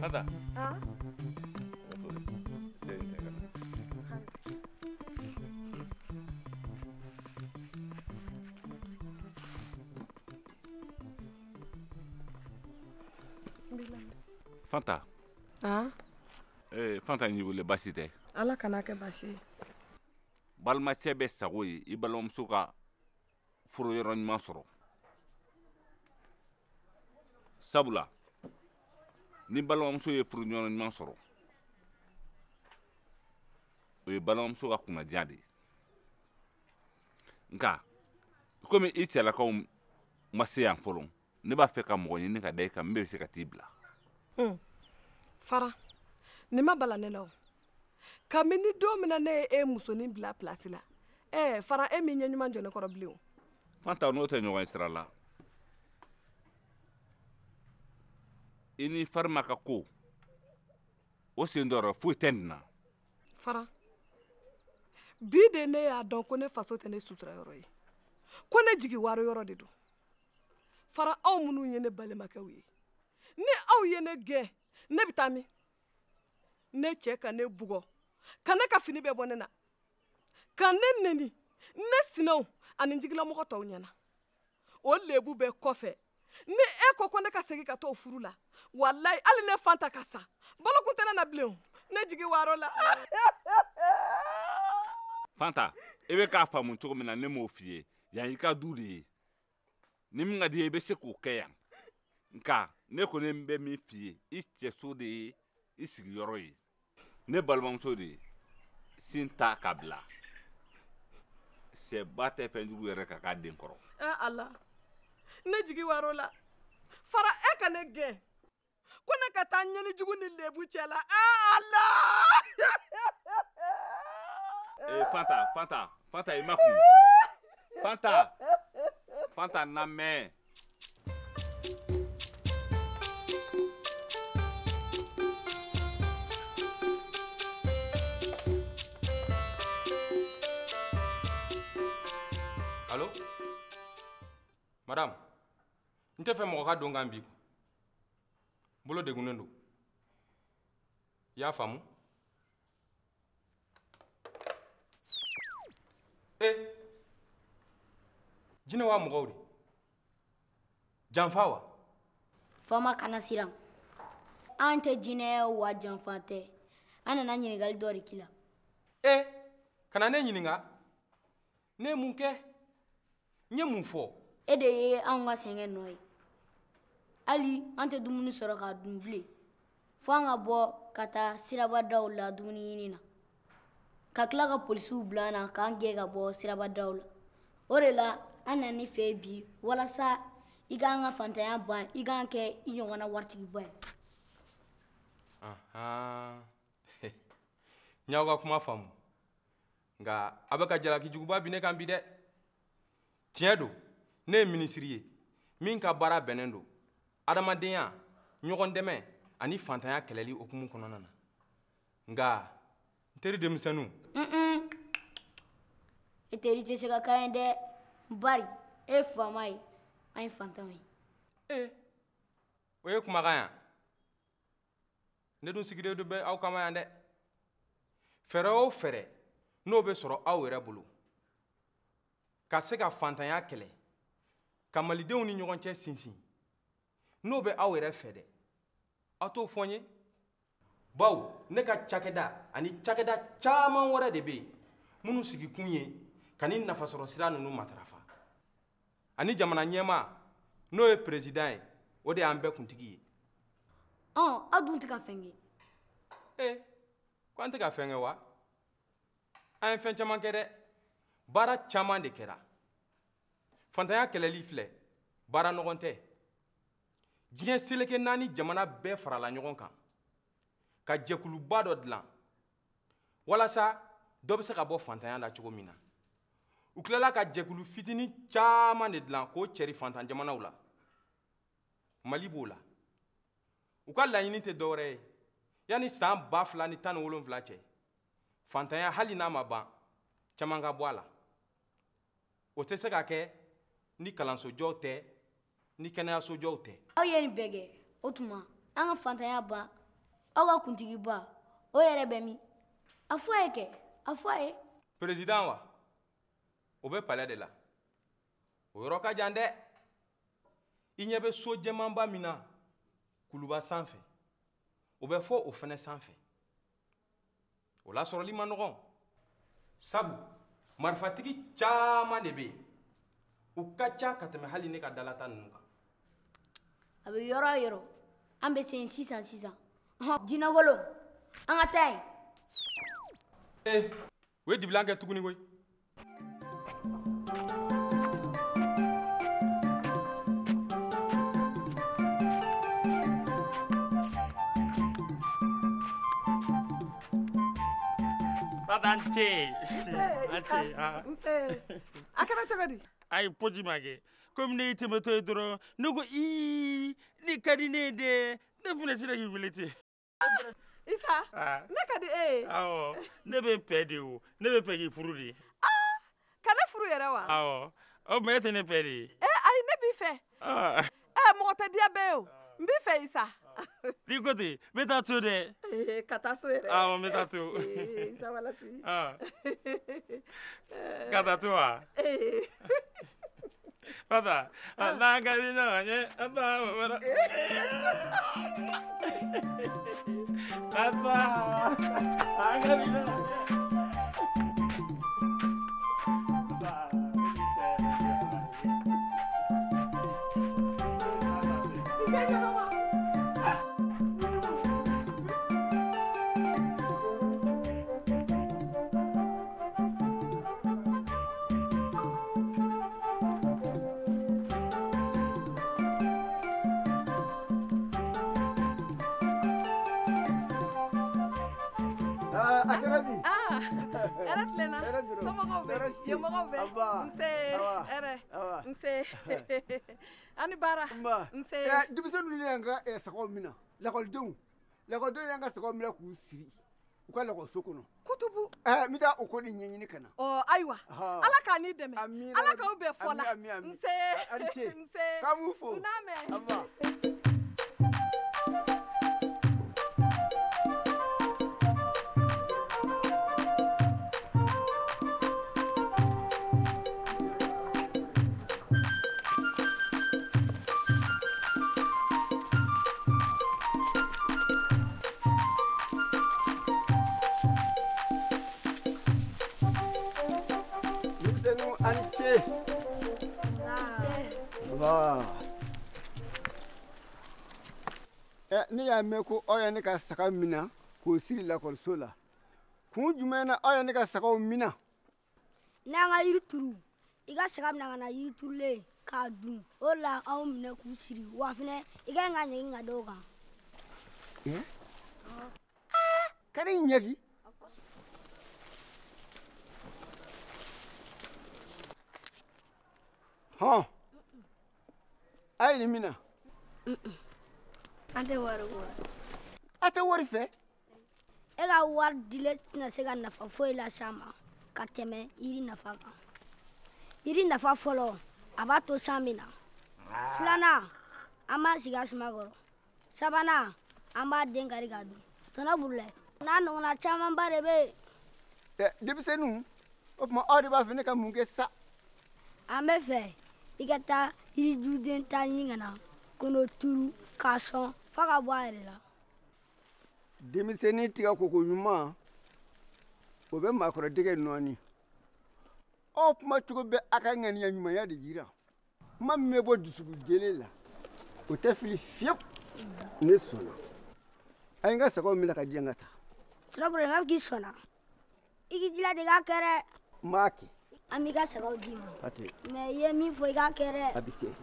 Fanta. Ah? Fanta. Ah? Fanta n'i wele baasi tɛ. Ala kana kɛ baasi ye. Balimacɛ bɛ sago ye i balimamuso ka furu yɔrɔ ɲuman sɔrɔ. Sabula ni balimamuso ye furu yɔrɔ ɲuman sɔrɔ, o ye balimamuso ka kunnadiya de ye. Nka komi i cɛlakaw ma se yan fɔlɔ, ne b'a fɛ ka mɔgɔ ɲini ka da i kan min bɛ se ka t'i bila. Fara, nin ma bala ne la o. Kabini don min na ne ye e musonin bila place la, Fara e min ɲɛ ɲuman jɔ ne kɔrɔ bilen o. Fanta n'o tɛ ɲɔgɔn ye sira la. I ni Farima ka ko, o sen dɔ foyi tɛ nin na. Fara, bi de ne y'a dɔn ko ne faso tɛ ne sutura yɔrɔ ye, ko ne jigi waro yɔrɔ de don. Fara, aw minnu ye ne balimakɛw ye, ni aw ye ne gɛn, ne bɛ taa min? Ne cɛ ka ne bugɔ, ka ne ka fini bɛɛ bɔ ne na, ka ne neni ne sinaw ani n jigilamɔgɔ tɔw ɲɛna. O lebu bɛɛ kɔfɛ, ni e ko ko ne ka segin ka t'o furu la, walayi hali ne Fanta ka sa, bolokun tɛ ne na bilen o, ne jigi war'o la. Fanta, e bɛ k'a faamu cogo min na ne m'o f'i ye, yan y'i ka du de ye. Ni min ka d'i ye i bɛ se k'o kɛ yan. Nka ne kɔni bɛ min f'i ye, i cɛso de ye i sigiyɔrɔ ye. Ne balimamuso de ye sin ta ka bila. Sɛba tɛ fɛnjugu yɛrɛ ka k'a den kɔrɔ. Ala, ne jigi war'o la. Fara e ka ne gɛn ko ne ka taa ɲɛnijugu ni lebu cɛ la. Ala! Fanta, Fanta, Fanta i ma kun. Fanta, Fanta na mɛn. Allo? Madame, n tɛ fɛ mɔgɔ ka don kan bi. Bolo degunnen don. I y'a faamu? Jinɛ wa mɔgɔw de? Janfa wa? Faama kana siran. An tɛ jinɛ wa janfa tɛ. An nana ɲininkali dɔ de k'i la. Kana ne ɲininka? Ne ye mun kɛ? N ye mun fɔ? E de ye anw ka sɛgɛn nɔ ye. Hali an tɛ dumuni sɔrɔ k'a dun bilen. Fo an ka bɔ ka taa sirabadaw la dumuni ɲini na. Ka tila ka polisiw bila an na k'an gɛn ka bɔ sirabadaw la. O de la an nana i fɛ bi walasa i k'an ka fantanya ban, i k'an kɛ i ɲɔgɔnna waritigiba ye. N y'aw ka kuma faamu. Nka a bɛ ka jalaki juguba bin ne kan bi dɛ. Tiɲɛ don, ne ye minisiri ye min ka baara bɛnnen don adamadenya, ɲɔgɔn dɛmɛ ani fantanya kɛlɛli hukumu kɔnɔna na. Nka n teri denmisɛnninw. E teri tɛ se ka k'an ye dɛ. Bari e ye faama ye, an ye fantanw ye. O ye kumakan ya? Ne dun sigilen don bɛ aw kama yan dɛ. Fɛɛrɛ o fɛɛrɛ n'o bɛ sɔrɔ aw yɛrɛ bolo ka se ka fantanya kɛlɛ, ka malidenw ni ɲɔgɔn cɛ sinsin, n'o bɛ aw yɛrɛ fɛ dɛ, aw t'o fɔ n ye. Bawo ne ka cakɛda ani cakɛda caman wɛrɛ de bɛ yen minnu sigikun ye ka ni nafasɔrɔ sira ninnu matarafa. Ani jamana ɲɛmaa n'o ye président ye, o de y'an bɛɛ kuntigi ye. Aw dun tɛ ka fɛn kɛ. Ko an tɛ ka fɛn kɛ wa? An ye fɛn caman kɛ dɛ. Baara caman de kɛra. Fantanya kɛlɛli filɛ, baara nɔgɔn tɛ. Diɲɛ seleke naani jamana bɛɛ farala ɲɔgɔn kan ka jɛkuluba dɔ dilan Walasa dɔ bɛ se ka bɔ fantanya la cogo min na. U tilala ka jɛkulu fitinin caman de dilan k'o cɛri fantan jamanaw la. Mali b'o la. U ka laɲini tɛ dɔwɛrɛ ye yanni san 2017 cɛ, fantanya hali n'a ma ban, caman ka bɔ a la. O tɛ se ka kɛ ni kalansojɔw tɛ, ni kɛnɛyasojɔw tɛ. Aw ye nin bɛɛ kɛ, o tuma an ka fantanya ban, aw ka kuntigiba, o yɛrɛ bɛ min? A fɔ a ye kɛ, a fɔ a ye. Président wa, o bɛ palais de la. O yɔrɔ ka jan dɛ. I ɲɛ bɛ so jɛmanba min na kuluba sanfɛ, o bɛ fɔ o fɛnɛ sanfɛ. O lasɔrɔli man nɔgɔn, sabu marifatigi caman de bɛ yen, u ka ca ka tɛmɛ hali ne ka dalata ninnu kan. A bɛ yɔrɔ o yɔrɔ, an bɛ se yen sisan sisan. Jinɛwolo, an ka taa yen. Ee, u ye dibilan kɛ tuguni koyi. Tata, n ce. An ce. Nse. A kɛra cogo di? Ayi, fosi ma kɛ. Komi ne y'i tɛmɛtɔ ye dɔrɔn, ne ko ii, ni ka di ne ye dɛ, ne fana sera k'i wele ten. Isa, ne ka di e ye. Awɔ, ne bɛ pɛ de o, ne bɛ pɛ k'i furu de. Ka ne furu yɛrɛ wa? Awɔ, o tuma e tɛ ne pɛ de ye. Ee ayi, ne b'i fɛ. Mɔgɔ tɛ diya bɛɛ ye o, n b'i fɛ Isa. N'i ko ten, n bɛ taa so dɛ. Ee, ka taa so yɛrɛ. Awɔ, n bɛ taa so. Ee, Isa walasi. Ka taa so wa? Ee. Tata, n'an ka di ɲɔgɔn ye, an b'a wɛrɛ. Tata, an ka di ɲɔgɔn ye. Hɛrɛ tilenna, somɔgɔw bɛ yen, mɔgɔw bɛ? Nse, hɛrɛ, nse, a ni baara. Nse. Denmisɛnninw y'an ka sagaw minɛ, lakɔlidenw y'an ka sagaw minɛ k'u siri u ka lakɔliso kɔnɔ. Kutubu. N bɛ taa o ko de ɲɛɲini ka na. Ɔ ayiwa, Ala k'a n'i dɛmɛ, Ala k'aw bɛn fɔ la. Nse, nse. K'an b'u fo. U n'a mɛn. Ne y'a mɛn ko aw ye ne ka saga minɛ k'o siri lakɔliso la, kun jumɛn na aw ye ne ka sagaw minɛ? N'an ka yiri turu, i ka saga minɛ ka na yiri turulen k'a dun, o de la anw minɛ k'u siri. Wa fɛnɛ i ka ɲi ka ɲɛgin ka da o kan. Ka ne ɲɛgi? Hɔn, a ye nin minɛ. An tɛ wari ko la. A tɛ wari fɛ? E ka wari dilen tɛna se ka nafa foyi las'an ma ka tɛmɛ yiri nafa kan. Yiri nafa fɔlɔ, a b'a to san bɛ na. Filanan, an b'an sigi a suma kɔrɔ. Sabanan, an b'a den kari k'a dun. Tɔnɔ Burulayi, n'a ɲɔgɔnna camanba de bɛ yen. Denmisɛnninw, o tuma aw de b'a fɛ ne ka mun kɛ sa? An bɛ fɛ i ka taa yirijuden ta ɲini ka na ko n'o turu k'a sɔn f'a ka bɔ a yɛrɛ la. Denmisɛnnin tigɛ koko ɲuman, o bɛ maakɔrɔdɛgɛ nɔɔni. Aw kuma cogo bɛ a ka ŋaniya ɲumanya de jira. Kuma min bɛ bɔ dusukun jɛlen la, o tɛ fili fiyewu. Ne sɔnna. A ye n ka sagaw minɛ ka di yan ka taa. Tɔnɔ Burulayi, n b'a fɔ k'i sɔnna. I k'i jilaja i k'a kɛ dɛ. N b'a kɛ. An b'i ka sagaw d'i ma. A tɛ. Mɛ i ye min fɔ i k'a kɛ dɛ. A bɛ kɛ.